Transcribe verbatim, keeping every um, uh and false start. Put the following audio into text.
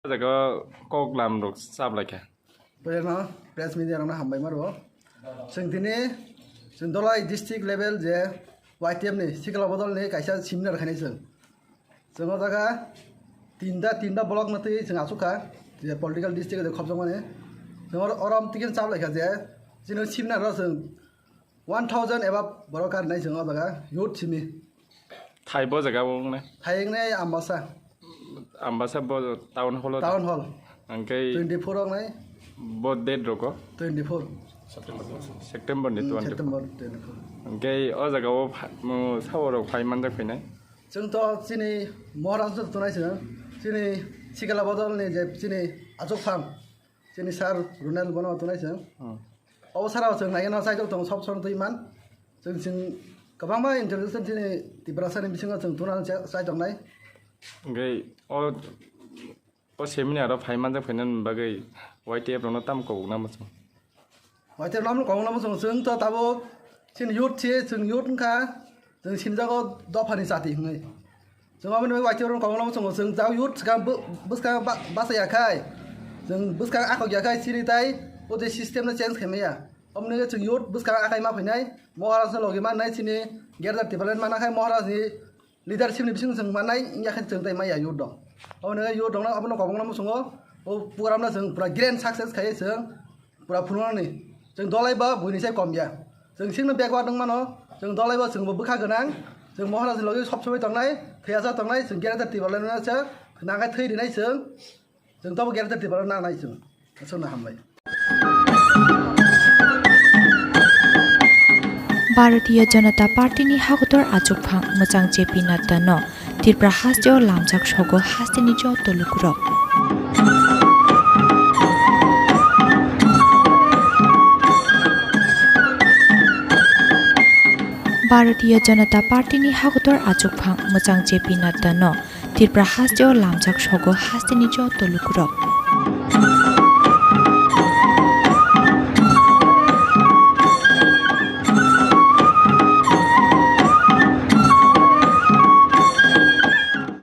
O jaga kok lam rok chap lai kha. Preno press media rokno hambai maro. Chwng tini chwng Dholai district level je Y T F ni sikla bodol ni kaisa seminar khainai chwng. Chwng o jaga tinta, tinta block no twi chwng achuk kha, je political district de khopjak mani. Chwng oro, oro am ticket chap lai kha je chini seminar ro chwng one thousand above borok karnai chwng o jaga youth simi. Thai bo jaga o wngnai? Thai wngnai Ambasa. Ambasa bo town hall o? Town hall. Hwnkhe twenty-four wngnai. Bo date roko? Twenty-four. September ni Hmm, twenty-four. September twenty-four. Hwnkhe o jaga o pha-, mo, sabo rok phai manjak phainai? Chwng to chini Maharaj no tunai chwng. Chini sikla bodol ni je chini achuk phang. Chini sir Runel bono tunai chwng. Hmm. Obo sara chwng nai no chai tok tong sob son twi man. Chwng chwng kwbangma introduction chini Tiprasa ni bisingo chwng tuna cha-, chai tongnai. Hwnkhe o, o seminar o phai manjak phainani bagwi Y T F rokno tamo kobokna muchung? Y T F rokno kobokna muchung chwng to tabuk chini youth se chwng youth wngkha. Chwng sinijago dophani chati hwnwi. Chwng aboni bagwi Y T F rokno kobokno muchungo, chwng jao youth swkang bw-, bwskang ba-, bachaya khai, chwng bwskang akhok ya khai, chini tai o je system no change khaimaya. Aboni bagwi chwng youth bwskang akhai ma phainai, Maharaj no logi mannai, chini Greater Tipraland mana khai Maharaj ni leadership ni bising chwng mannai, wngya khe chwng tai maya youth rok. Aboni bagwi youth rokno abono kobokno muchungo, o program no chwng pura grand success khai chwng pura phunuknani. Chwng Dholai bo buini sai kom ya. Chwng singno backward wng mano. Chwng Dholai bo chwngbo bwkha gwnang. Chwng Maharaj ni logi sob somoi tongnai, thwiyacha tongnai, chwng Greater Tipraland no se nangai thwi rinai chwng. Chwng tobo Greater Tipraland nangnai chwng. Aswkno hambai. Bharatiya Janata Party ni hakotor achukphang mwchang J P Nadda no Tripura hasteo lamjak sogo hasteni joto lukurok. Bharatiya Janata Party ni hakotor achukphang mwchang J P Nadda no Tripura hasteo lamjak sogo hasteni joto lukurok.